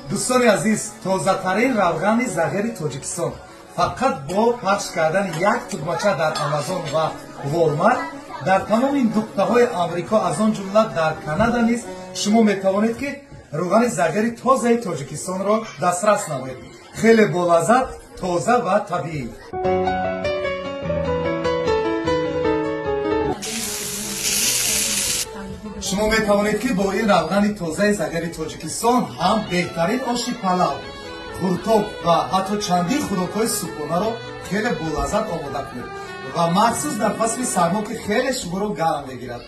Дӯстони азиз, тозатарин равғани зағири Тоҷикистон фақат бо пахш кардани як тугмача дар Амазон ва Walmart дар тамоми нуқтаҳои Амрико, аз он ҷумла дар Канада низ шумо метавонед, ки равғани зағири тозаи Тоҷикистонро дастрас намоед. Хеле болаззат, тоза ва табиӣ. Шумо метавонед, ки бо ин равғани тозаи зағири Тоҷикистон ҳам беҳтарин оши палав, қуртоб ва ҳатто чандин хӯрокҳои субҳонаро хеле болаззат омода кунед ва махсус дар фасли сармо, ки хеле шуморо гарм мегирад.